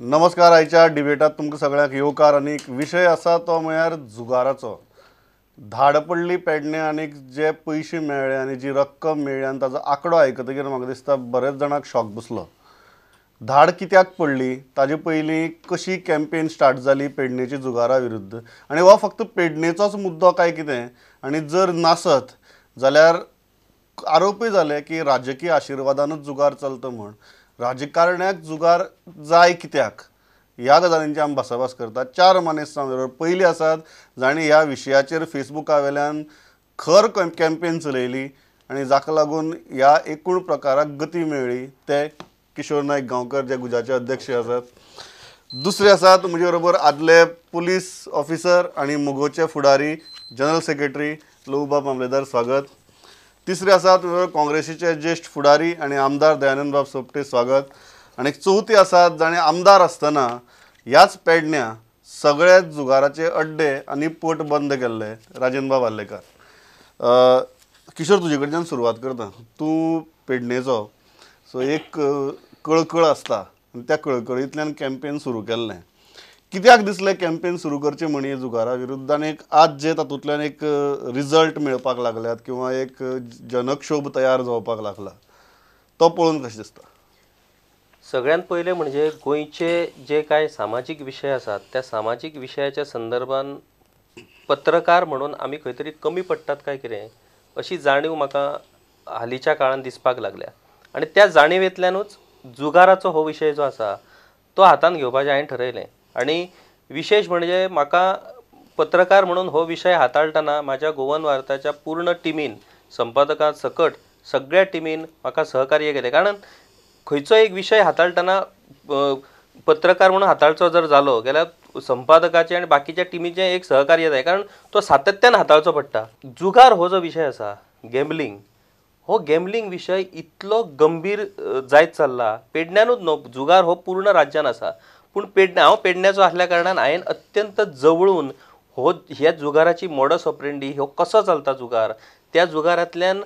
नमस्कार. आयच्या डिबेटात तुमकां सगळ्यांक येवकार. आनी एक विशय आसा तो म्हळ्यार जुगाराचो. धाड पडली पेडणे आनी जे पयशे मेळ्ळे आनी जी रक्कम मेळ्ळी आनी ताजो आंकडो आयकतकीर म्हाका दिसता बरेच जाणांक शॉक बसलो. धाड कित्याक पडली, ताजे पयलीं कशी कॅम्पेन स्टार्ट जाली पेडणेची जुगारा विरुद्ध, आनी हो फक्त पेडणेचोच मुद्दो काय कितें, आनी जर नासत जाल्यार आरोपय जाले की राजकीय आशिर्वादानूच जुगार चलता म्हूण. राजकारण्याक जुगार जाय कित्याक, ह्या गजालींची आमी भासाभास करतात. चार मानेस्त आमचे बरोबर पयलीं आसात जांणी ह्या विशयाचेर फेसबुका वेल्यान खर कॅम्पेन चलयली आनी जाका लागून ह्या एकूण प्रकाराक गती मेळ्ळी, ते किशोर नायक गांवकर जे गुजाचे अध्यक्ष आसात. दुसरे आसात म्हजे बरोबर आदले पुलीस ऑफिसर आनी मुगोचे फुडारी जनरल सेक्रेटरी लवूबाब मामलेदार, स्वागत. तिसरे आसात काँग्रेसीचे ज्येश्ठ फुडारी आनी आमदार दयानंदबाब सोपटे, स्वागत. आनी चवथी आसात जाणें आमदार आसतना ह्याच पेडण्या सगळे जुगाराचे अड्डे आनी पोट बंद केल्ले, राजेंद्रबाब आर्लेकार. किशोर, तुजे कडच्यान सुरवात करता. तूं पेडणेचो, सो एक कळकळ आसता आनी त्या कळकळींतल्यान कॅम्पेन सुरू केल्लें. कित्याक दिसलें कॅम्पेन सुरू करचें म्हण जुगारा विरुद्ध, आनी एक आज जे तातूंतल्यान एक रिजल्ट मेळपाक लागल्यात किंवा एक जनक्षोभ तयार जावपाक लागला तो पळोवन कशें दिसता? सगळ्यांत पयलें म्हणजे गोंयचे जे कांय सामाजीक विशय आसात त्या सामाजीक विशयाच्या संदर्भान पत्रकार म्हणून आमी खंय तरी कमी पडटात काय कितें अशी जाणीव म्हाका हालींच्या काळान दिसपाक लागल्या. आनी त्या जाणिवेंतल्यानूच जुगाराचो हो विशय जो आसा तो हातान घेवपाचें हांवें ठरयलें. आनी विशेश म्हणजे म्हाका पत्रकार म्हणून हो विशय हाताळटना म्हाज्या गोवन वार्ताच्या पूर्ण टिमीन, संपादकां सकट सगळ्या टिमीन म्हाका सहकार्य केलें. कारण खंयचो एक विशय हाताळटना पत्रकार म्हणून हाताळचो जर जालो जाल्यार संपादकाचें आनी बाकीच्या टिमीचें एक सहकार्य जाय, कारण तो सातत्यान हाताळचो पडटा. जुगार हो जो विशय आसा, गॅम्बलिंग, हो गॅम्बलिंग विशय इतलो गंभीर जायत चल्ला. पेडण्यानूच न्हू, जुगार हो पूर्ण राज्यान आसा, पूण पेडणे, हांव पेडण्याचो आसल्या कारणान हांवें अत्यंत जवळून हो ह्या जुगाराची मॉडस ऑपरेंडी, हो कसो चलता जुगार, त्या जुगारांतल्यान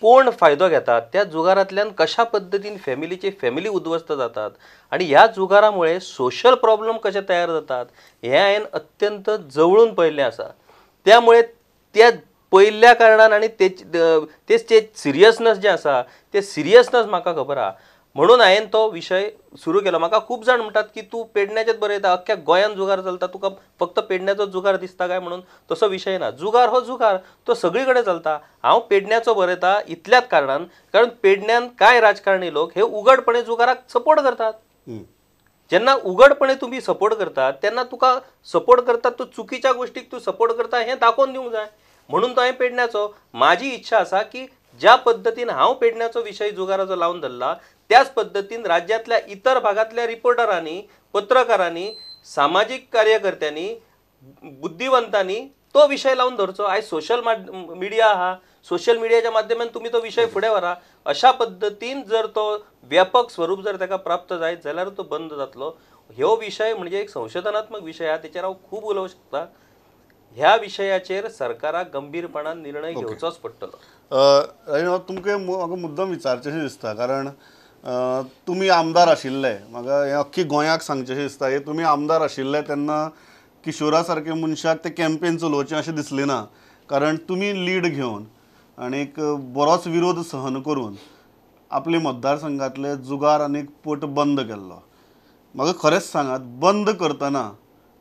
कोण फायदो घेतात, त्या जुगारांतल्यान कशा पद्दतीन फॅमिलीची फॅमिली उद्ध्वस्त जातात आनी ह्या जुगारामुळे सोशल प्रॉब्लम कशे तयार जातात हें हांवें अत्यंत जवळून पळयल्लें आसा. त्यामुळे त्या पळयल्ल्या कारणान आनी तेच सिरियसनस जें आसा तें सिरियसनस म्हाका खबर आहा, म्हणून हांवें तो विशय सुरू केलो. म्हाका खूब जाण म्हणटात की तूं पेडण्याचेच बरयता, अख्ख्या गोंयांत जुगार चलता, तुका फक्त पेडण्याचो जुगार दिसता काय म्हणून. तसो विशय ना, जुगार हो जुगार, तो सगळी कडेन चलता. हांव पेडण्याचो बरयता इतल्याच कारणान, कारण पेडण्यान कांय राजकारणी लोक हे उघडपणे जुगाराक सपोर्ट करतात. जेन्ना उघडपणे तुमी सपोर्ट करतात तेन्ना तुका सपोर्ट करतात, तूं चुकीच्या गोश्टीक तूं सपोर्ट करता हें दाखोवन दिवंक जाय. म्हणून तो हांवें पेडण्याचो, म्हाजी इच्छा आसा की ज्या पद्दतीन हांव पेडण्याचो विशय जुगाराचो लावन धरला त्याच पद्दतीन राज्यांतल्या इतर भागांतल्या रिपोर्टरांनी, पत्रकारांनी, सामाजीक कार्यकर्त्यांनी, बुद्धिवंतांनी तो विशय लावन धरचो. आयज सोशल मिडिया आहा, सोशल मिडियाच्या माध्यमांत तुमी तो विशय फुडें व्हरा. अशा पद्दतीन जर तो व्यापक स्वरूप जर ताका प्राप्त जायत जाल्यार तो बंद जातलो. ह्यो विशय म्हणजे एक संशोधनात्मक विशय आहा, तेचेर हांव खूब उलोवंक शकता. ह्या विशयाचेर सरकाराक गंभीरपणान निर्णय घेवचोच पडटलो. तुमकां म्हाका मुद्दम विचारचें अशें दिसता, कारण तुमी आमदार आशिल्ले, म्हाका हें अख्खी गोंयाक सांगचें अशें दिसता, हे तुमी आमदार आशिल्ले तेन्ना किशोरा सारके मनशाक ते कॅम्पेन चलोवचें अशें दिसलें ना, कारण तुमी लीड घेवन आनी एक बरोच विरोध सहन करून आपले मतदारसंघातले जुगार आनी पट बंद केल्लो. म्हाका खरेंच सांगात, बंद करतना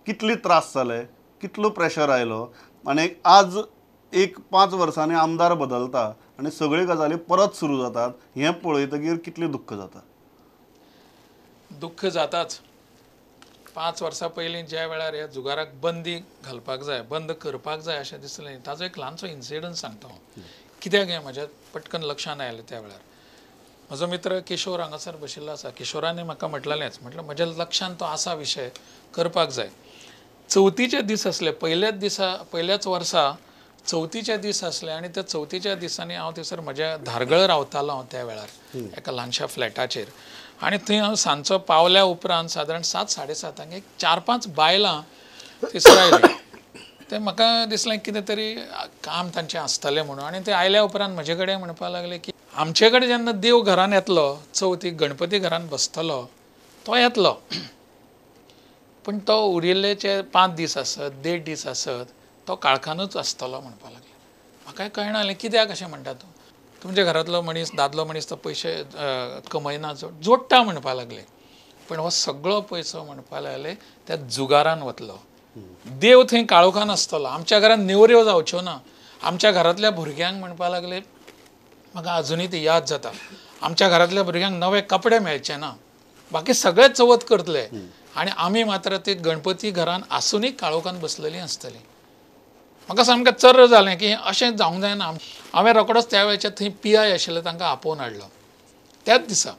कितले त्रास जाले, कितलो प्रेशर आयलो, आनी आज एक 5 वर्सांनी आमदार बदलता आनी सगळ्यो गजाली परत सुरू जातात हें पळयतकीर कितलें दुख्ख जाता? दुख्ख जाताच. 5 वर्सां पयलीं ज्या वेळार ह्या जुगाराक बंदी घालपाक जाय, बंद करपाक जाय अशें दिसलें, ताजो एक ल्हानसो इन्सिडंट सांगता हांव. कित्याक हें म्हज्या पटकन लक्षान आयलें त्या वेळार. म्हजो मित्र किशोर हांगासर बशिल्लो आसा, किशोरान म्हाका म्हटलेलेंच, म्हटलें म्हज्या लक्षान तो आसा विशय, करपाक जाय. चवथीचे दीस आसले, पयल्याच दिसा, पयल्याच वर्सा चवथीचे दीस आसले आनी त्या चवथीच्या दिसांनी हांव थंयसर म्हज्या धारगळ रावतालो हांव त्या वेळार एका ल्हानशा फ्लॅटाचेर, आनी थंय हांव सांजचो पावल्या उपरांत सादारण 7 साडे 7 एक 4-5 बायलां थंयसर आयलीं. ते म्हाका दिसलें कितें तरी काम तांचें आसतलें म्हणून, आनी ते आयल्या उपरांत म्हजे कडेन म्हणपाक लागले की आमचे कडेन जेन्ना देव घरान येतलो, चवथीक गणपती घरान बसतलो, तो येतलो, पूण तो उरिल्लेचे 5 दीस आसत 1.5 दीस आसत तो काळखानूच आसतलो म्हणपाक लागले. म्हाकाय कळना जालें कित्याक अशें म्हणटा तूं. तुमच्या घरांतलो मनीस दादलो मनीस तो पयशे कमयना जोडटा म्हणपाक लागले, पण हो सगळो पयसो म्हणपाक लागले त्या जुगारान वतलो. देव थंय काळोखान आसतलो. आमच्या घरान नेवऱ्यो जावच्यो ना. आमच्या घरांतल्या भुरग्यांक म्हणपाक लागले, म्हाका अजुनूय ती याद जाता, आमच्या घरांतल्या भुरग्यांक नवे कपडे मेळचे ना, बाकी सगळे चवथ करतले आनी आमी मात्र ते गणपती घरान आसुनूय काळोखान बसलेली आसतली. म्हाका सामकें चर्र जालें की अशें जावंक जायना. हांवें रोकडोच त्या वेळाचेर थंय पी I आशिल्ले तांकां आपोवन हाडलो त्याच दिसा,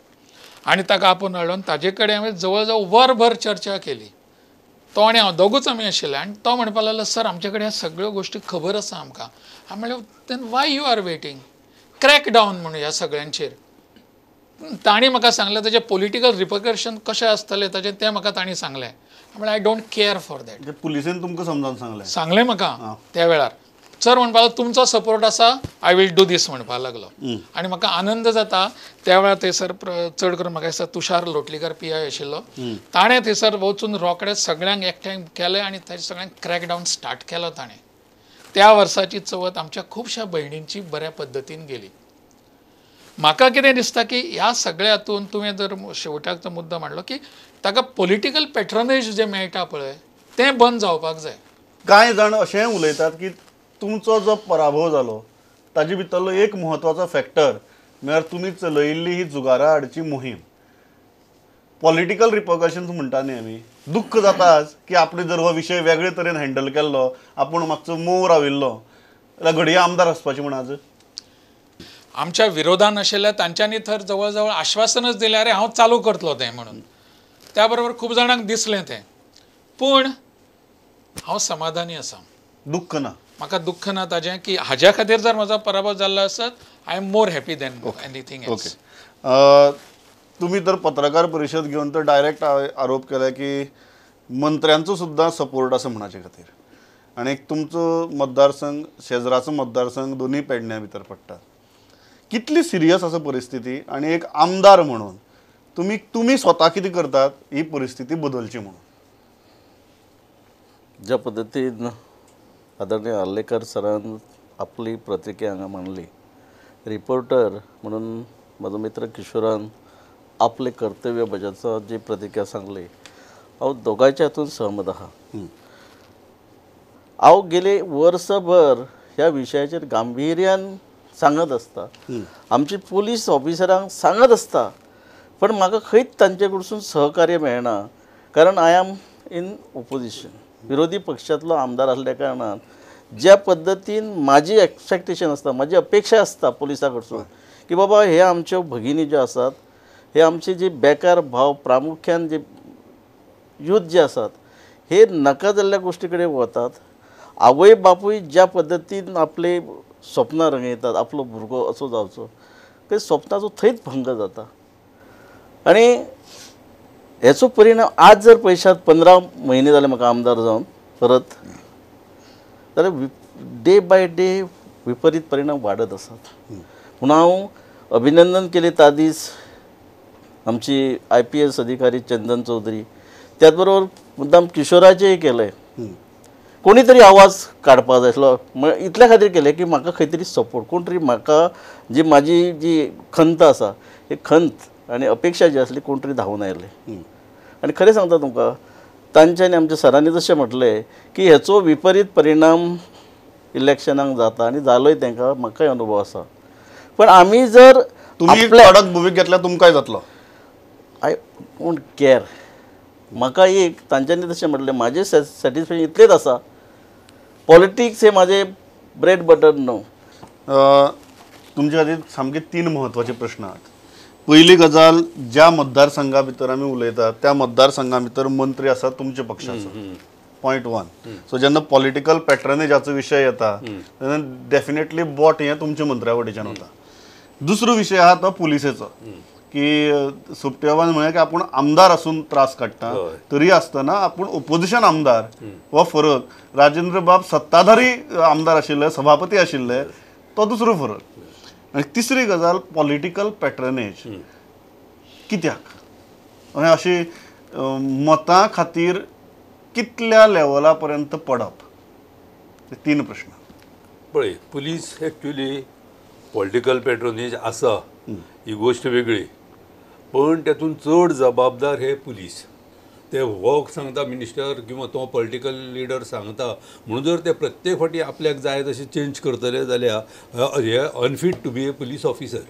आनी ताका आपोवन हाडलो आनी ताजे कडेन हांवें जवळ जवळ वरभर चर्चा केली. तो आनी हांव दोगूच आमी आशिल्ले आनी तो म्हणपाक लागलो, सर आमचे कडेन ह्या सगळ्यो गोश्टी खबर आसा आमकां. हांवें म्हणलें, then why you are waiting, crack down म्हणून ह्या सगळ्यांचेर. तांणी म्हाका सांगलें ताजें पॉलिटिकल रिपरकशन कशें आसतलें ताजें तें म्हाका तांणी सांगलें. म्हणल्यार I don't care for that. पुलिसेन तुमकां समजावन सांगलें? सांगलें म्हाका त्या वेळार. सर म्हणपाक लागलो तुमचो सपोर्ट आसा, I will do these म्हणपाक लागलो. आनी म्हाका आनंद जाता त्या वेळार थंयसर चड करून म्हाका दिसता तुषार लोटलीकर पी I आशिल्लो, ताणें थंयसर वचून रोखडें सगळ्यांक एकठांय केलें आनी थंय सगळ्यांक क्रॅकडावन स्टार्ट केलो ताणें. त्या वर्साची चवथ आमच्या खुबश्या भयणींची बऱ्या पद्दतीन गेली. म्हाका कितें दिसता की ह्या सगळ्या हातून तुवें जर शेवटाक तो मुद्दो मांडलो की ताका पॉलिटिकल पेट्रनेज जें मेळटा पळय तें बंद जावपाक जाय. कांय जाण अशें उलयतात की तुमचो जो पराभव जालो ताजे भितरलो एक म्हत्वाचो फॅक्टर म्हळ्यार तुमी चलयिल्ली ही जुगारा आडची मोहीम. पॉलिटिकल रिपरकशन्स म्हणटा न्ही आमी, दुख्ख जाता आज की आपणे जर हो विशय वेगळे तरेन हँडल केल्लो, आपूण मातसो मोव राविल्लो जाल्यार घडये आमदार आसपाची म्हण आज. आमच्या विरोधान आशिल्ल्या तांच्यांनी तर जवळ जवळ आश्वासनच दिलें, अरे हांव चालू करतलो तें म्हणून. त्या बरोबर खूब जाणांक दिसलें तें, पूण हांव समाधानी आसा. दुख्ख ना म्हाका, दुख्ख ना ताजें की हाज्या खातीर जर म्हजो पराभव जाल्लो आसत I am more happy than anything else. तुमी तर पत्रकार परिशद घेवन तर डायरेक्ट आरोप केला की मंत्र्यांचो सुद्दां सपोर्ट आसा म्हणचे खातीर, आनी एक तुमचो मतदारसंघ शेजराचो मतदारसंघ दोनूय पेडण्या भितर पडटा. कितली सिरियस आसा परिस्थिती आनी एक आमदार म्हणून तुमी तुमी स्वता कितें करतात ही परिस्थिती बदलची म्हणून? ज्या पद्दतीन आदरणीय आर्लेकर सरान आपली प्रतिक्रिया हांगा मांडली, रिपोर्टर म्हणून म्हजो मित्र किशोरान आपले कर्तव्य बजावचा जी प्रतिक्रिया सांगली, हांव दोगांयच्या हातून सहमत आहा. हांव गेले वर्सभर ह्या विशयाचेर गांभिर्यान सांगत आसता, आमची पुलीस ऑफिसरांक सांगत आसता, पण म्हाका खंयच तांचे कडसून सहकार्य मेळना. कारण I am in opposition, विरोधी पक्षांतलो आमदार आसल्या कारणान ज्या पद्दतीन म्हाजी एक्सपेक्टेशन आसता, म्हाजी अपेक्षा आसता पुलिसां कडसून की बाबा हे आमच्यो भगिनी ज्यो आसात, हे आमचे जे बेकार भाव प्रामुख्यान जे यूथ जे आसात हे नाका जाल्ल्या गोश्टी कडेन वतात. आवय बापूय ज्या पद्दतीन आपले स्वप्नां रंगयतात, आपलो भुरगो असो जावचो, ते स्वप्नाचो थंयच भंग जाता. आनी हेचो परिणाम आज जर पळयशात 15 म्हयने जाले म्हाका आमदार जावन परत, जाल्यार डे बाय डे विपरीत परिणाम वाडत आसात. म्हणून हांव अभिनंदन केले त्या दीस आमची IPS अधिकारी चंदन चौधरी, त्याच बरोबर मुद्दाम किशोराचेय केलें. कोणी तरी आवाज काडपाक जाय आसलो, इतल्या खातीर केलें की म्हाका खंय तरी सपोर्ट, कोण तरी म्हाका जी म्हाजी जी खंत आसा ही खंत आनी अपेक्षा जी आसली कोण तरी धांवून आयले. आनी खरें सांगता तुमकां, तांच्यांनी आमच्या सरांनी जशें म्हटलें की हेचो विपरीत परिणाम इलेक्शनाक जाता आनी जालोय तांकां, म्हाकाय अनुभव आसा. पण आमी जर तुमी कडक भुमीक घेतल्यार तुमकांय जातलो. I don't care. म्हाका एक तांच्यांनी तशें म्हटलें, म्हाजें सॅटिस्फॅक्शन इतलेंच आसा, पॉलिटिक्स हे म्हाजें ब्रेड बटर न्हू. तुमच्या खातीर सामके 3 म्हत्वाचे प्रश्न आहात. पयली गजाल, ज्या मतदारसंघा भितर आमी उलयतात त्या मतदारसंघा भितर मंत्री आसा तुमच्या पक्षाचो, पॉयंट 1. सो जेन्ना पॉलिटिकल पॅट्रनेजाचो विशय येता तेन्ना डेफिनेटली बोट हें तुमच्या मंत्र्या वटेच्यान वता. दुसरो विशय आहा तो पुलिसेचो, की सोपटेबाबान म्हळें की आपूण आमदार आसून त्रास काडटा तरी आसतना आपूण ओपोजिशन आमदार हो फरक, राजेंद्र बाब सत्ताधारी आमदार आशिल्ले, सभापती आशिल्ले, तो दुसरो फरक. आनी तिसरी गजाल पॉलिटिकल पॅट्रनेज कित्याक अशी मतां खातीर कितल्या लेवला पर्यंत पडप? ते तीन प्रश्न. पळय, पुलीस एक्च्युअली पॉलिटिकल पेट्रोनेज आसा ही गोश्ट वेगळी, पण तेतून चड जबाबदार हे पुलीस. ते हो सांगता मिनिस्टर किंवा तो पॉलिटिकल लिडर सांगता म्हणून जर ते प्रत्येक फावटी आपल्याक जाय तशें चेंज करतले जाल्यार हे unfit to be a police officer.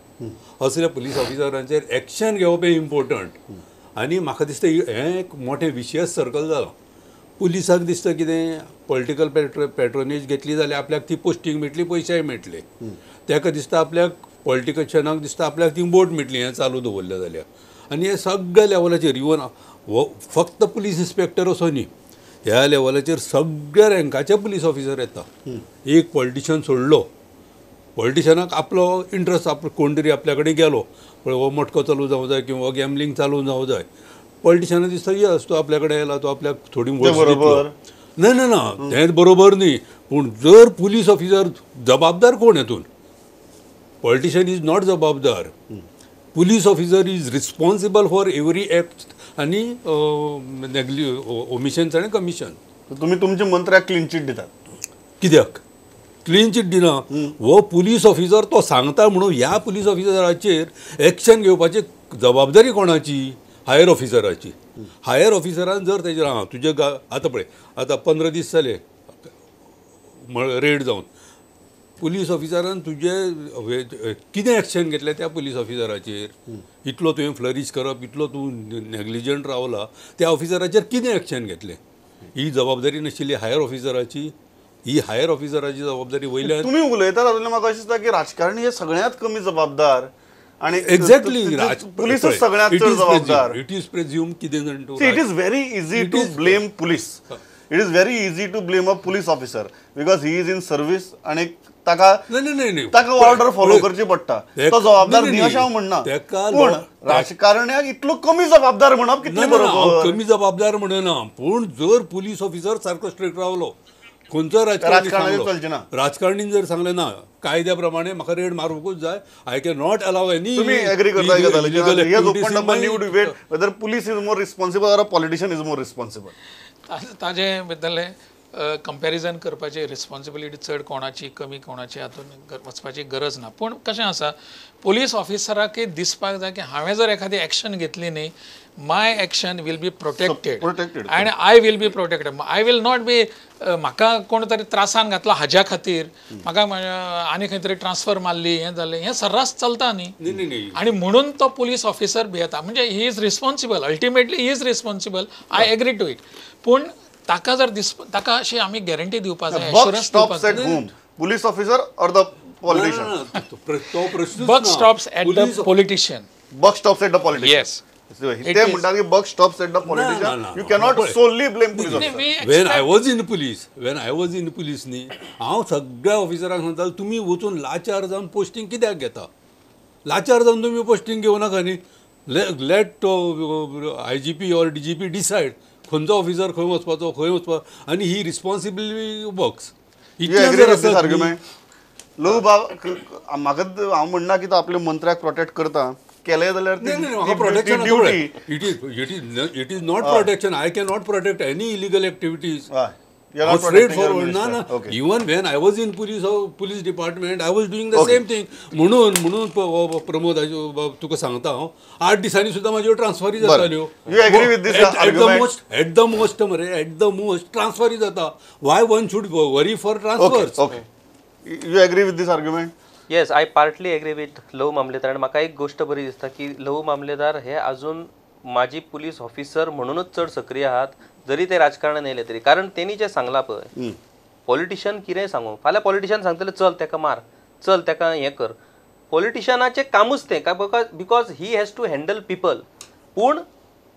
असल्या पुलीस ऑफिसरांचेर एक्शन घेवप हें इम्पोर्टंट. आनी म्हाका दिसता हें एक मोठें विशियस सर्कल जालां. पुलिसाक दिसता कितें पॉलिटिकल पेट्रोनेज घेतली जाल्यार आपल्याक ती पोस्टींग मेळटली, पयशेय मेळटले. ताका दिसता आपल्याक पॉलिटिशनाक दिसता आपल्याक ती बोट मेळटली हें चालू दवरलें जाल्यार. आनी हे सगळ्या लेवलाचेर इवन हो फक्त पुलीस इन्स्पेक्टर असो न्ही, ह्या लेवलाचेर सगळ्या रँकाचे पुलीस ऑफिसर येता. एक पॉलिटिशन सोडलो, पॉलिटिशनाक आपलो इंट्रस्ट, आपलो कोण तरी आपल्या कडेन गेलो पळय हो मटको चालू जावं जाय किंवा गॅमलींग चालू जावं जाय, पॉलिटिशनाक दिसता यस तो आपल्या कडेन आयला, तो आपल्याक थोडी बरोबर. ना ना ना तें बरोबर न्ही. पूण जर पुलीस ऑफिसर जबाबदार कोण हेतून? पॉलिटिशन is not जबाबदार. Police officer is responsible for every act आनी ओमिशन्स आनी कमिशन. तुमी तुमच्या मंत्र्याक क्लीन चीट दितात कित्याक? क्लीन चीट दिना. हो पुलीस ऑफिसर तो सांगता म्हणून ह्या पुलीस ऑफिसराचेर एक्शन घेवपाची जबाबदारी कोणाची? हायर ऑफिसराची. हायर ऑफिसरान जर तेजेर आं तुजे आतां पळय आतां 15 दीस जाले रेड जावन, पुलीस ऑफिसरान तुजे कितें एक्शन घेतलें त्या पुलीस ऑफिसराचेर? इतलो तुवें फ्लरीश करप, इतलो तूं नेग्लिजंट रावला, त्या ऑफिसराचेर कितें एक्शन घेतलें? ही जबाबदारी नाशिल्ली हायर ऑफिसराची. ही हायर ऑफिसराची जबाबदारी वयल्यान तुमी उलयता तातूंतल्यान म्हाका अशें दिसता की राजकारणी हे सगळ्यांत कमी जबाबदार आणि एक्झॅक्टली पुलिसूच सगळ्यांत चड जबाबदार. It is presume कितें जाण, it is very easy to blame police. It is very easy to blame a police officer because he is in service आणि ताका ताका ऑर्डर फॉलो करची पडटा, तो जबाबदार न्ही अशें हांव म्हणना. पूण राजकारण्याक इतलो कमी जबाबदार म्हणप कितलें बरोबर? कमी जबाबदार म्हणना, पूण जर पुलीस ऑफिसर सारको स्ट्रिक्ट रावलो, खंयचो राजकारणी चलचें ना. राजकारणीन जर सांगलें ना कायद्या प्रमाणे म्हाका रेड मारूंकूच जाय, I can not allow any. तुमी एग्री करता new debate whether police is more responsible or a politician is more responsible? ताजे बद्दल कंपॅरिजन करपाची रिस्पॉन्सिबिलिटी चड कोणाची कमी कोणाची हातून वचपाची गरज ना. पूण कशें आसा, पुलीस ऑफिसराकय दिसपाक जाय की हांवें जर एखादी एक्शन घेतली न्ही, my action will be protected and I will be protected. I will not be म्हाका कोण तरी त्रासान घातलो हाज्या खातीर म्हाका आनी खंय तरी ट्रान्सफर मारली, हें जालें, हें सर्रास चलता न्ही. आनी म्हणून तो पुलीस ऑफिसर भियेता. म्हणजे he is responsible, ultimately he is responsible, I agree to it. पूण ताका जर ताका अशी आमी गॅरंटी दिवपाक जाय, एश्योरन्स दिवपाक जाय. Police officer or the politician? Buck stops at the politician. Buck stops at the politician. Yes. ते म्हणटात की buck stops at the politician. You cannot solely blame police officer. When I was in police, when I was in police न्ही, हांव सगळ्या ऑफिसरांक सांगतालो तुमी वचून लाचार जावन पोस्टींग कित्याक घेता? लाचार जावन तुमी पोस्टींग घेवं नाका न्ही. Let I G P or D G P decide खंयचो ऑफिसर खंय वचपाचो, खंय वचपा, आनी ही रिस्पॉन्सिबिलिटी वर्क्स. लो बाब म्हाका हांव म्हणना की तो आपल्या मंत्र्याक प्रोटेक्ट करता केलें जाल्यार it is not protection. I can not protect any illegal activities. Straight forward ना ना. Even when I was in police department I was doing the same thing. म्हणून म्हणून प्रमोद तुका सांगता हांव, 8 दिसांनी सुद्दां म्हाज्यो ट्रान्सफरी जाताल्यो. एट the most मरे, एट the most ट्रान्सफरी जाता. Why one should worry for transfers? You agree with this argument? Yes, I partly agree with Lahu Mamledar. आनी म्हाका एक गोश्ट बरी दिसता की लहू मामलेदार हे अजून माजी पुलीस ऑफिसर म्हणूनच चड सक्रीय आहात, जरी ते राजकारणान येयले तरी. कारण तेणी जें सांगलां पळय, पॉलिटिशन कितेंय सांगू, फाल्यां पॉलिटिशन सांगतले चल तेका मार, चल तेका हें कर, पॉलिटिशनाचें कामूच तें, काय because he has to handle people. पूण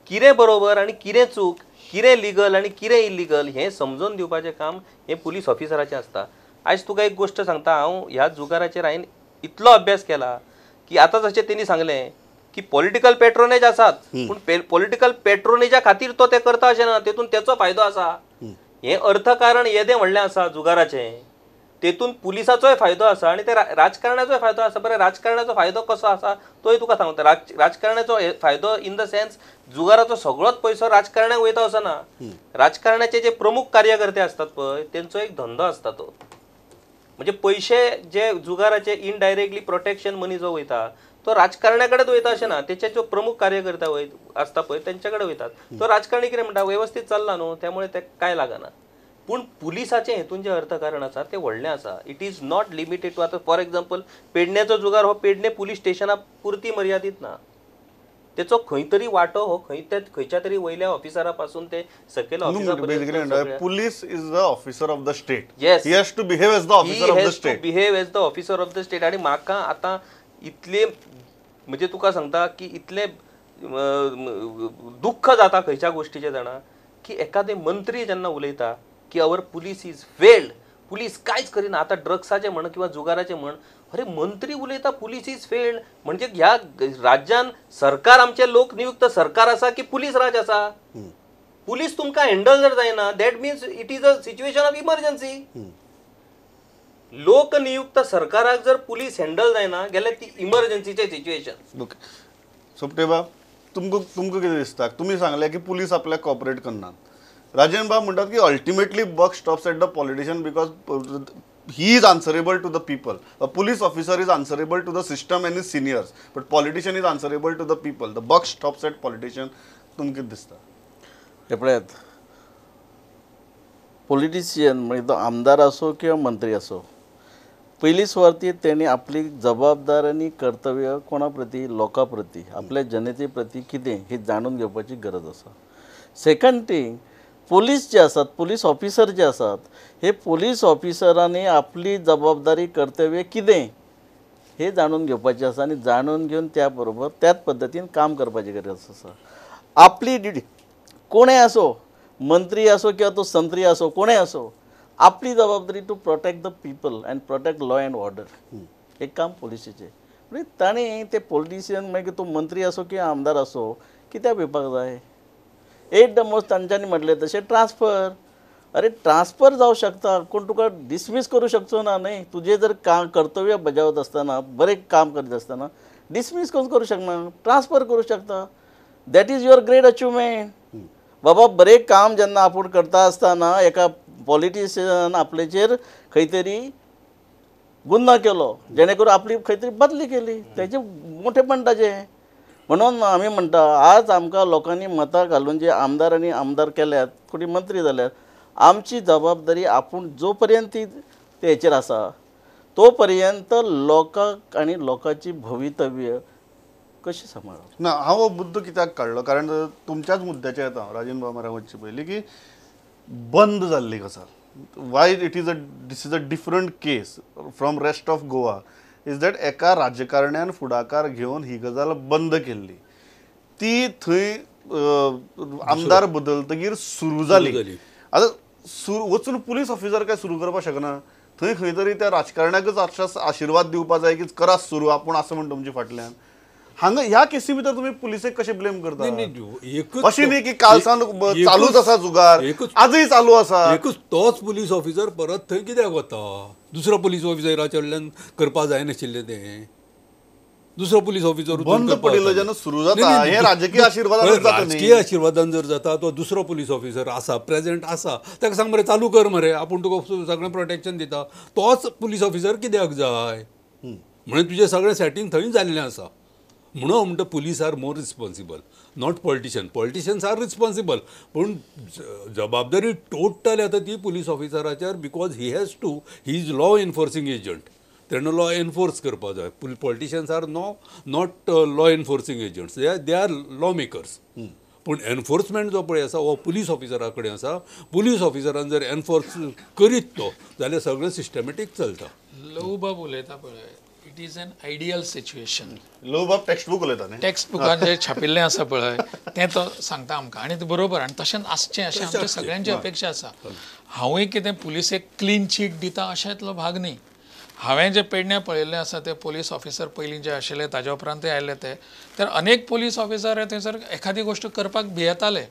कितें बरोबर आनी कितें चूक, कितें लिगल आनी कितें इलिगल हें समजून दिवपाचें काम हें पुलीस ऑफिसराचें आसता. आयज तुका एक गोश्ट सांगता, हांव ह्या जुगाराचेर हांवें इतलो अभ्यास केला की आतां जशें तेणी सांगलें की पॉलिटिकल पेट्रोनेज आसात, पूण पॉलिटिकल पेट्रोनेजा खातीर तो ते करता अशें ना, तेतून तेचो फायदो आसा. हें अर्थकारण येदें व्हडलें आसा जुगाराचें. तेतून पुलिसाचोय फायदो आसा आनी ते राजकारणाचोय फायदो आसा. बरें, राजकारणाचो फायदो कसो आसा तोय तुका सांगता. राजकारणाचो फायदो इन the sense जुगाराचो सगळोच पयसो राजकारणाक वयता असो ना. राजकारणाचे जे प्रमुख कार्यकर्ते असतात पळय तेंचो एक धंदो आसता तो म्हणजे पयशे जे जुगाराचे इनडायरेक्टली प्रोटेक्शन मनी जो वयता तो राजकारणाकडेच वयता अशें ना, तेचे जो प्रमुख कार्यकर्ता आसता पळय तेंच्याकडे वयतात. तो राजकारणी कितें म्हणटा वेवस्थीत चल्ला न्हू त्यामुळे ते कांय लागना. पूण पुलिसाचें हेतून जें अर्थकारण आसा तें व्हडलें आसा. It is not limited to आतां फॉर एग्जाम्पल पेडण्याचो जुगार हो पेडणे पुलीस स्टेशना पुरती मर्यादीत ना, तेचो खंय तरी वांटो हो खंय खंयच्या तरी वयल्या ऑफिसरा पासून ते सकयल officer. Police is the officer of the state. Yes, he has to behave as the officer of the state. Behave as the officer of the state. आनी म्हाका आतां इतले म्हणजे तुका सांगता की इतले दुःख जाता खंयच्या गोष्टीचें जाणा की एखादे मंत्री जेन्ना उलयता की our police is failed, police कांयच करिना, आतां ड्रग्साचें म्हण किंवा जुगाराचें म्हण, अरे मंत्री उलयता पुलीस is failed म्हणजे ह्या राज्यान सरकार आमचें लोकनियुक्त सरकार आसा की पुलीस राज आसा? पुलीस तुमकां हँडल जर जायना that means it is a situation of emergency. लोकनियुक्त सरकाराक जर पुलीस हँडल जायना गेल्यार ती इमर्जन्सीचें सिच्युएशन. ओके सोपटे बाब, तुमकां तुमकां कितें दिसता? तुमी सांगलें की पुलीस आपल्याक कॉपरेट करनात. राजेन बाब म्हणटात की ultimately buck stops at the politician because he is answerable to the people. A police officer is answerable to the system and his seniors, but politician is answerable to the people. The buck stops at politician. तुमकां कितें दिसता? हे पळयात, politician म्हणजे तो आमदार असो किंवा मंत्री असो, पयली सुवार्थी तेणी आपली जबाबदार आनी कर्तव्य कोणा प्रती, लोकां प्रती, आपल्या जनते प्रती कितें हे जाणून घेवपाची गरज आसा. सेकंड थिंग, पोलीस जे आसात, पोलीस ऑफिसर जे आसात, हे पोलीस ऑफिसरांनी आपली जबाबदारी कर्तव्य कितें हे जाणून घेवपाचें आसा आनी जाणून घेवन त्या बरोबर त्याच पद्दतीन काम करपाची गरज आसा. आपली ड्युटी कोणेय आसो, मंत्री आसो किंवा तो संत्री आसो, कोणेय आसो, आपली जबाबदारी to protect the people and protect law and order एक काम पोलिसीचें. म्हणजे ताणें ते पॉलिटिशियन मागीर तो मंत्री आसो किंवा आमदार आसो कित्याक भिवपाक जाय? एट the most तांच्यांनी म्हटलें तशें ट्रान्सफर, अरे ट्रान्सफर जावं शकता, कोण तुका डिसमीस करूं शकचो ना न्हय. तुजें जर काम कर्तव्य बजावत आसतना, बरें काम करीत आसतना डिसमीस कोण करूं शकना, ट्रान्सफर करूं शकता. That is your great achievement. बाबा बरें काम जेन्ना आपूण करता आसतना एका पॉलिटिशियन आपल्याचेर खंय तरी गुन्हा केलो जेणे करून आपली खंय तरी बदली केली, तेजें मोठेपण ताजें. म्हणून आमी म्हणटा आज आमकां लोकांनी मतां घालून जे आमदार आनी आमदार केल्यात, कोणी मंत्री जाल्यात, आमची जबाबदारी आपूण जो पर्यंत ती हेचेर आसा तो पर्यंत लोकांक आनी लोकांची भवितव्य कशी सांबाळप. ना, हांव हो मुद्दो कित्याक काडलो कारण तुमच्याच मुद्द्याचेर येता राजेन बाब म्हऱ्या वचचे पयलीं की बंद जाल्ली गजाल, why it is a this is a different case from rest of Goa is that एका राजकारण्यान फुडाकार घेवन ही गजाल बंद केल्ली, ती थंय आमदार बदलतगीर सुरू जाली. आतां वचून पुलीस ऑफिसर काय सुरू करपाक शकना, थंय खंय तरी त्या राजकारण्याकच आशिर्वाद दिवपा जाय की करा सुरू आपूण आसा म्हण तुमच्या फाटल्यान. हांगा ह्या केसी भितर तुमी पुलिसेक कशें ब्लेम करता? अशें न्ही की काल सावन चालूच आसा जुगार, आजूय चालू आसा. एकूच तोच पुलीस ऑफिसर परत थंय कित्याक वता? दुसरो पुलीस ऑफिसराच्या कडल्यान करपाक जायनाशिल्लें तें. दुसरो पुलीस ऑफिसर बंद पडिल्लो जेन्ना सुरू जाता हें राजकीय आशिर्वादान जाता. राजकीय आशिर्वादान जर जाता तो दुसरो पुलीस ऑफिसर आसा, प्रेजेंट आसा, ताका सांग मरे चालू कर मरे, आपूण तुका सगळें प्रोटेक्शन दिता. तोच पुलीस ऑफिसर कित्याक जाय? म्हणून तुजें सगळें सेटींग थंय जाल्लें आसा. म्हणून म्हणटा police are more responsible, not politician. Politicians are responsible, पूण जबाबदारी टोटल येता ती police ऑफिसराचेर, because he has to, he is law enforcing agent. तेणें लॉ एनफोर्स करपाक जाय. Politicians are not law enforcing agents, they are law makers. पूण enforcement जो पळय आसा हो पुलीस ऑफिसरा कडेन आसा. पुलीस ऑफिसरान जर एनफोर्स करीत तो जाल्यार सगळें सिस्टमॅटीक चलता. लहूबाब उलयता पळय, it is an ideal situation. लहूबाब textbook उलयता न्ही, टेक्स्टबुकान जें छापिल्लें आसा पळय तें तो सांगता आमकां आनी तें बरोबर आनी तशेंच आसचें अशें आमच्या सगळ्यांची अपेक्षा आसा. हांवूय कितें पुलिसेक क्लीन चीट दिता अशेंतलो भाग न्ही. हांवें जे पेडण्यां पळयल्लें आसा ते पोलीस ऑफिसर पयलीं जे आशिल्ले ताज्या उपरांतय आयले ते, तर अनेक पोलीस ऑफिसर हे थंयसर एखादी गोश्ट करपाक भियेताले.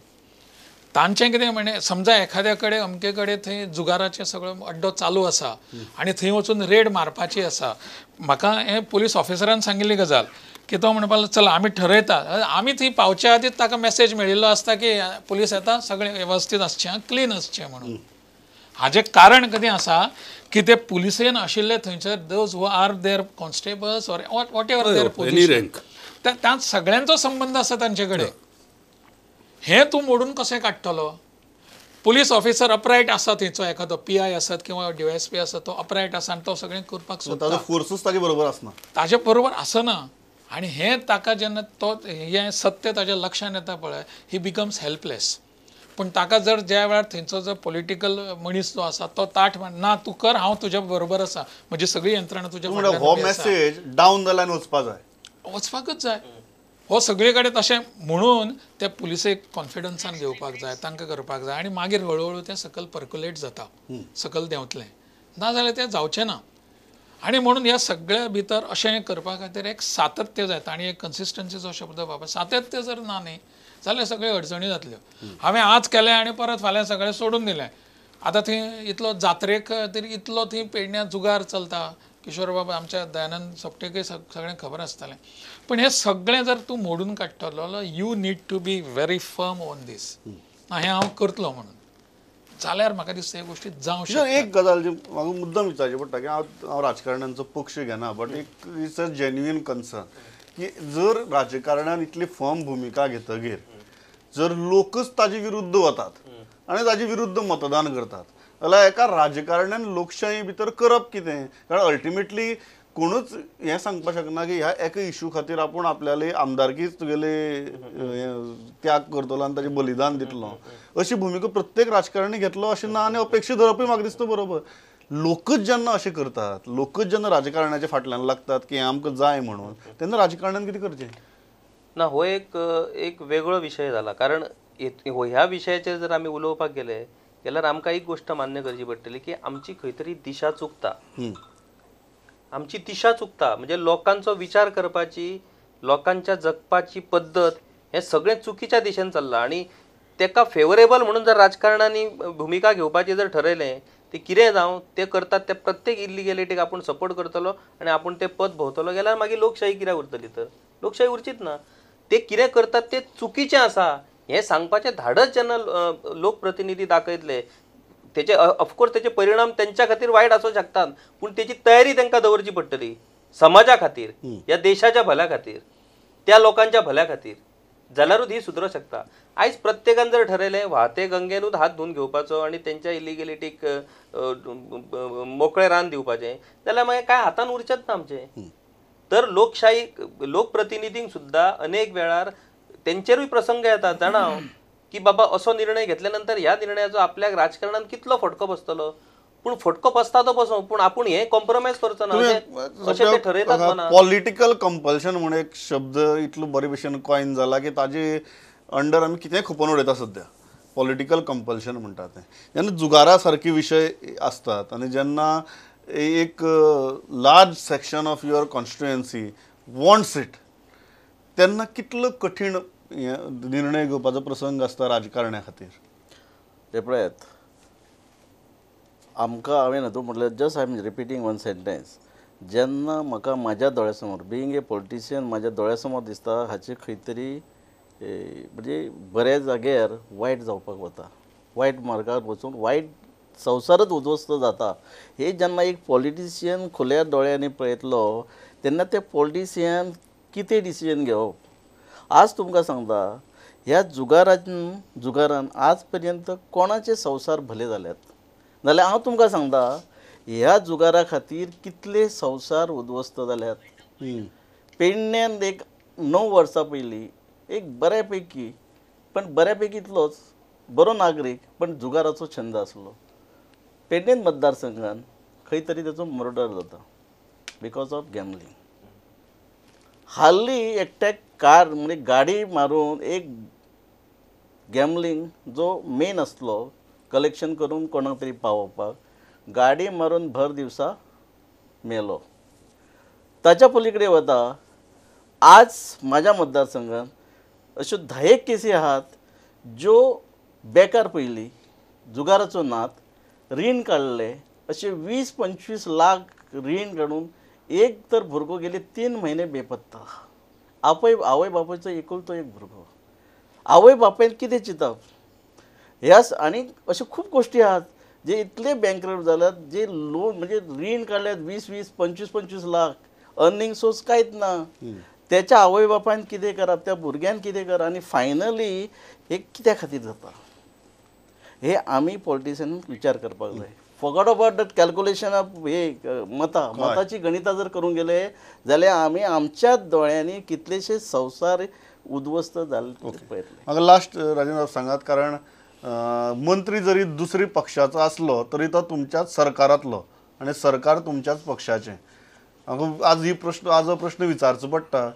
तांचें कितें म्हणणें, समजा एखाद्या कडेन अमके कडेन थंय जुगाराचें सगळो अड्डो चालू आसा आनी थंय वचून रेड मारपाची आसा. म्हाका हें पुलीस ऑफिसरान सांगिल्ली गजाल की तो म्हणपाक लागलो चला आमी ठरयता, आमी थंय पावच्या आदींच ताका मॅसेज मेळिल्लो आसता की पुलीस येता, सगळें वेवस्थीत आसचें, क्लीन आसचें म्हणून. हाजें कारण कितें आसा की ते पुलिसेन आशिल्ले थंयसर those who are their constables or whatever their position, त्या सगळ्यांचो संबंद आसा तांचे कडेन. हें तूं मोडून कशें काडटलो? पुलीस ऑफिसर अपरायट आसा थंयचो एखादो पी I आसत किंवा डी एस पी आसत, तो अपरायट आसा आनी तो सगळें करपाक सोदता, ताजो फोर्सूच ताजे बरोबर आसना, ताजे बरोबर आसना. आनी हें ताका जेन्ना तो हें सत्य ताज्या लक्षांत येता पळय, he becomes helpless. पूण ताका जर ज्या वेळार थंयचो जो पॉलिटिकल मनीस जो आसा तो ताठ ना तूं कर, हांव तुज्या बरोबर आसा, म्हजी सगळी यंत्रणा तुज्या फाटल्यान हो मॅसेज डावन the line वचपा जाय, वचपाकच जाय. हो सगळे कडेन तशें म्हणून त्या पुलिसेक कॉन्फिडन्सान घेवपाक जाय, तांकां करपाक जाय आनी मागीर हळुहळू तें सकयल पर्क्युलेट जाता, सकयल देंवतलें, ना जाल्यार तें जावचें ना. आनी म्हणून ह्या सगळ्या भितर अशें करपा खातीर एक सातत्य जाय आनी एक कन्सिस्टन्सीचो शब्द वापर. सातत्य जर ना न्ही जाल्यार सगळ्यो अडचणी जातल्यो. हांवें आज केलें आनी परत फाल्यां सगळें सोडून दिलें. आतां थंय इतलो जात्रेक तरी इतलो थंय पेडण्यां जुगार चलता, किशोर बाबा आमच्या दयानंद सोपटेकय सगळें खबर आसतलें. पण हें सगळें जर तूं मोडून काडटलो, you need to be very firm on this, ना हें हांव करतलो म्हणून, जाल्यार म्हाका दिसता ह्यो गोश्टी जावं शकता. एक गजाल जी म्हाका मुद्दम विचारची पडटा की हांव राजकारण्यांचो पक्ष घेना, बट एक it's a genuine concern की जर राजकारणान इतली फर्म भुमिका घेतगीर जर लोकच ताजे विरुद्ध वतात आनी ताजे विरुद्ध मतदान करतात जाल्यार एका राजकारण्यान लोकशाही भितर करप कितें? कारण अल्टिमेटली कोणूच हें सांगपाक शकना की ह्या एका इशू खातीर आपूण आपल्याली आमदारकीच तुगेली त्याग करतलो आनी ताजें बलिदान दितलो, अशी भुमिका प्रत्येक राजकारणी घेतलो अशें ना आनी अपेक्षा धरपूय म्हाका दिसता बरोबर. लोकच जेन्ना अशें करतात, लोकच जेन्ना राजकारणाच्या फाटल्यान लागतात की हें आमकां जाय म्हणून, तेन्ना राजकारणान कितें करचें? ना, हो एक एक वेगळो विशय जाला. कारण ह्या विशयाचेर जर आमी उलोवपाक गेले जाल्यार आमकां एक गोश्ट मान्य करची पडटली की आमची खंय तरी दिशा चुकता, आमची दिशा चुकता. म्हणजे लोकांचो विचार करपाची, लोकांच्या जगपाची पद्दत हें सगळें चुकीच्या दिशेन चल्लां आनी तेका फेवरेबल म्हणून जर राजकारणांनी भुमिका घेवपाची जर ठरयलें ते कितें जावं ते करतात ते प्रत्येक इल्लिगेलिटीक आपूण सपोर्ट करतलो आनी आपूण तें पद भोंवतलो गेल्यार मागीर लोकशाही कित्याक उरतली? तर लोकशाही उरचीच ना. ते कितें करतात ते चुकीचें आसा हें सांगपाचें धाडस जेन्ना लोकप्रतिनिधी दाखयतले तेचे ऑफकोर्स तेचे परिणाम तेंच्या खातीर वायट आसूं शकतात, पूण तेची तयारी तांकां दवरची पडटली समाजा खातीर, ह्या देशाच्या भल्या खातीर, त्या लोकांच्या भल्या खातीर, जाल्यारूच ही सुदरूं शकता. आयज प्रत्येकान जर ठरयलें वाहते गंगेनूच हात धुवन घेवपाचो आनी तेंच्या इलिगेलिटीक मोकळें रान दिवपाचें जाल्यार मागीर कांय हातान उरचेंच ना आमचें. तर लोकशाही लोकप्रतिनिधींक सुद्दां अनेक वेळार तेंचेरूय प्रसंग येतात जाणा हांव की बाबा असो निर्णय घेतल्या नंतर ह्या निर्णयाचो आपल्याक राजकारणान कितलो फटको बसतलो, पूण फटको बसता तो बसो, पूण आपूण हे कॉम्प्रोमायज करचो ना अशें ते ठरयतात मनांत. पॉलिटिकल कंपल्शन म्हणून एक शब्द इतलो बरे भशेन कॉइन जाला की ताजे अंडर आमी कितेंय खपोवन उडयता सद्या. पॉलिटिकल कंपल्शन म्हणटा तें जेन्ना जुगारा सारके विशय आसतात आनी जेन्ना एक large section of your constituency wants it, तेन्ना कितलो कठीण निर्णय घेवपाचो प्रसंग आसता राजकारण्या खातीर. ते पळयात आमकां हांवें न्हू म्हटल्यार just I am repeating one sentence. जेन्ना म्हाका म्हाज्या दोळ्यासमोर बिंग ए पॉलिटिशियन म्हाज्या दोळ्यासमोर दिसता हाचे खंय तरी म्हणजे बऱ्या जाग्यार वायट जावपाक वता, वायट मार्गार वचून वायट संवसारच उद्ध्वस्त जाता. हे जेन्ना एक पॉलिटिशियन खुल्या दोळ्यांनी पळयतलो तेन्ना ते पॉलिटिशियन कितें डिसिजन घेवप. आज तुमकां सांगता ह्या जुगारान आज पर्यंत कोणाचे संवसार भले जाल्यात जाल्यार हांव तुमकां सांगता ह्या जुगारा खातीर कितले संवसार उद्ध्वस्त जाल्यात. पेडण्यान एक 9 वर्सां पयलीं एक बऱ्यापैकी, पण बऱ्यापैकी इतलोच बरो नागरीक पण जुगाराचो छंद आसलो, पेडणें मतदारसंघान खंय तरी ताचो मर्डर जाता because of gambling. हाल्ली एकट्याक कार म्हणजे गाडी मारून एक गॅमलिंग जो मेन आसलो कलेक्शन करून कोणाक तरी पावोवपाक गाडी मारून भर दिवसा मेलो. ताच्या पलीकडे वता आज म्हाज्या मतदारसंघात अश्यो 10 केसी आहात ज्यो बेकार पयली जुगाराचो नाद रीण काडले अशे 20-25 लाख रीण काडून एक तर भुरगो गेले 3 म्हयने बेपत्ता. आवय बापायचो एकुलतो एक भुरगो. आवय बापायन कितें चिंतप ह्या आनी अश्यो खूब गोश्टी आहात जे इतले बँकरप्ट जाल्यात जे लोन म्हणजे रीण काडल्यात 20-20, 25-25 लाख अर्निंग सोर्स कांयच ना. त्याच्या आवय बापायन कितें करप त्या भुरग्यान कितें करप आनी फायनली हे कित्या खातीर जाता हे आमी पॉलिटिशियन विचार करपाक जाय. Forgot about that calculation of हे मतां मताची गणितां जर करूंक गेले जाल्यार आमी आमच्याच दोळ्यांनी कितलेशे संवसार उद्ध्वस्त जाल्ले पळयतले. म्हाका लास्ट राजेंद्र सांगात, कारण मंत्री जरी दुसरी पक्षाचो आसलो तरी तो तुमच्याच सरकारांतलो आनी सरकार तुमच्याच पक्षाचें. आज ही प्रश्न आज हो प्रश्न विचारचो पडटा,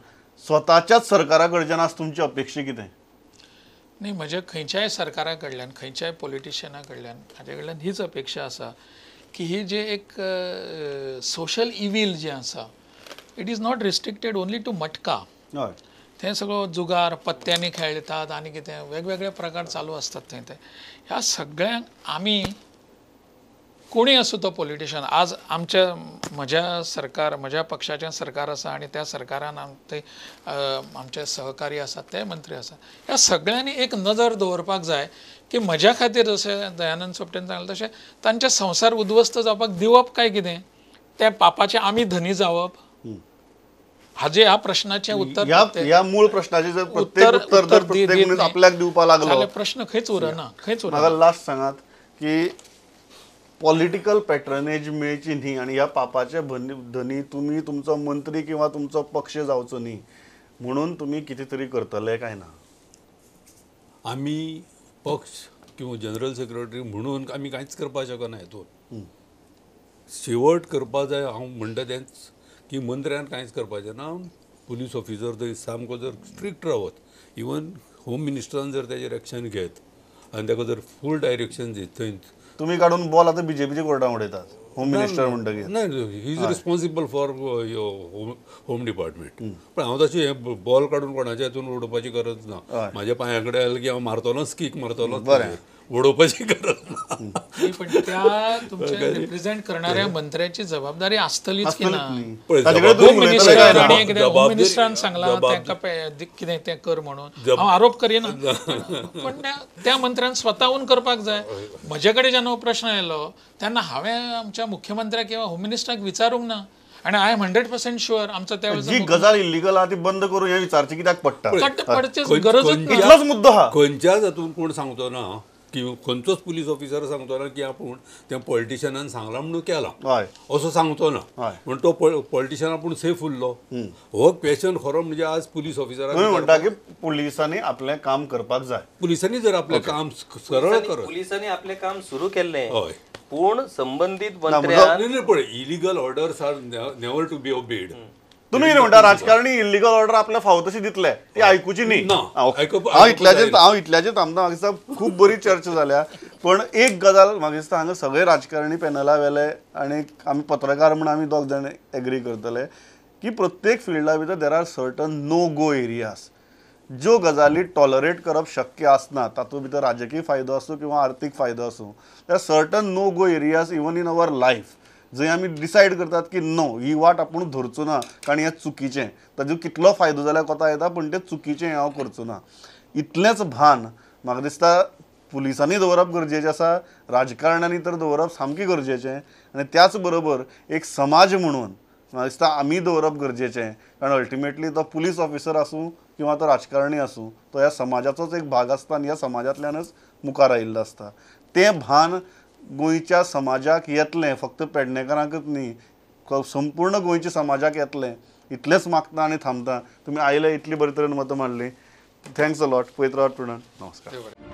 स्वताच्याच सरकारा कडच्यान आज तुमची अपेक्षा कितें? न्ही, म्हज्या खंयच्याय सरकारा कडल्यान खंयच्याय पॉलिटिशियना कडल्यान हाजे कडल्यान हीच अपेक्षा आसा की ही जे एक सोशल इवील जें आसा it is not restricted only to matka. थंय सगळो जुगार पत्त्यांनी खेळटात आनी कितें वेगवेगळे प्रकार चालू आसतात थंय. ते ह्या सगळ्यांक आमी कोणी आसूं तो पॉलिटिशियन आज आमच्या म्हज्या सरकार म्हज्या पक्षाचें सरकार आसा आनी त्या सरकारान ते आमचे सहकारी आसात ते मंत्री आसात ह्या सगळ्यांनी एक नजर दवरपाक जाय की म्हज्या खातीर जशें दयानंद सोपटेन सांगलें तशें तांचे संवसार उद्ध्वस्त जावपाक दिवप काय कितें त्या पापाचें आमी धनी जावप हाजे ह्या प्रश्नाचें उत्तर ह्या मूळ प्रश्नाचें जर प्रत्येक उत्तर जर प्रत्येक मनीस आपल्याक दिवपाक लागलो प्रश्न खंयच उरना खंयच उरना. म्हाका लास्ट सांगात की पॉलिटिकल पॅट्रनेज मेळची न्ही आनी ह्या पापाचे धनी तुमी तुमचो मंत्री किंवा तुमचो पक्ष जावचो न्ही म्हणून तुमी कितें तरी करतले काय ना? आमी पक्ष किंवा जनरल सेक्रेटरी म्हणून आमी कांयच करपाक शकना हेतून. शेवट करपा जाय हांव म्हणटा तेंच की मंत्र्यान कांयच करपाचें ना. पुलीस ऑफिसर थंय सामको जर स्ट्रिक्ट रावत इवन होम मिनिस्टरान जर तेजेर एक्शन घेत आनी ताका जर फूल डायरेक्शन दीत थंय तुमी काडून बॉल आतां बीजेपीच्या कोर्टान उडयतात होम मिनिस्टर म्हणटकीर. ना, he is responsible for home department. पण हांव तशें हें बॉल काडून कोणाच्या हितून उडोवपाची गरज ना. म्हाज्या पांया कडेन आयलें की हांव मारतलोच कीक मारतलोच, उडोवपाची गरज ना. पण त्या तुमच्या रिप्रेझेंट करणाऱ्या मंत्र्याची जबाबदारी आसतलीच की ना? होम मिनिस्टरान सांगलां तांकां कितें तें कर म्हणून हांव आरोप करिना, पण त्या मंत्र्यान स्वताहून करपाक जाय. म्हजे कडेन जेन्ना प्रश्न आयलो तेन्ना हांवें आमच्या मुख्यमंत्र्याक किंवा होम मिनिस्टराक विचारूंक ना आनी I am 100% sure आमचो त्या जी गजाल इल्लीगल आहा ती बंद करूं हें विचारचें कित्याक पडटा? गरजच इतलोच मुद्दो आहा. खंयच्याच हातून कोण सांगचो ना की खंयचोच पुलीस ऑफिसर सांगचो ना की आपूण त्या पॉलिटिशियनान सांगलां म्हणून केलां असो सांगचो ना. म्हण तो पॉलिटिशियन आपूण सेफ उरलो हो क्वेश्चन खरो म्हणजे आज पुलीस ऑफिसराक म्हणटा की पुलिसांनी आपलें काम करपाक जाय. पुलिसांनी जर आपलें काम सरळ करत पुलिसांनी आपलें काम सुरू केल्लें पूण संबंदीत मंत्र्यान पळय illegal orders are never to be obeyed. तुमी कितें म्हणटा राजकारणी इल्लीगल ऑर्डर आपल्याक फावो तशी दितले ती आयकुची न्ही. हांव इतल्याचेर थांबता. म्हाका दिसता खूब बरी चर्चा जाल्या, पण एक गजाल म्हाका दिसता हांगा सगळे राजकारणी पॅनला वेले आनी आमी पत्रकार म्हूण आमी दोग जाण एग्री करतले की प्रत्येक फिल्डा भितर there are certain no go areas ज्यो गजाली टॉलरेट करप शक्य आसना, तातूंत भितर राजकीय फायदो आसूं किंवा आर्थीक फायदो आसूं, there are certain no go areas even in our life जंय आमी डिसायड करतात की नो ही वाट आपूण धरचो ना कारण हें चुकीचें, ताजो कितलो फायदो जाल्यार कोता येता पूण तें चुकीचें हांव करचो ना. इतलेंच भान म्हाका दिसता पुलिसांनी दवरप गरजेचें आसा, राजकारण्यांनी तर दवरप सामकें गरजेचें आनी त्याच बरोबर एक समाज म्हणून म्हाका दिसता आमी दवरप गरजेचें, कारण अल्टिमेटली तो पुलीस ऑफिसर आसूं किंवा तो राजकारणी आसूं तो ह्या समाजाचोच एक भाग आसता आनी ह्या समाजांतल्यानच मुखार आयिल्लो आसता. तें भान गोंयच्या समाजाक येतलें, फक्त पेडणेकारांकच न्ही, संपूर्ण गोंयच्या समाजाक येतलें इतलेंच मागता आनी थांबता. तुमी आयले इतली बरे तरेन मतां मांडलीं, thanks a lot. पळयत रावात प्रणय, नमस्कार.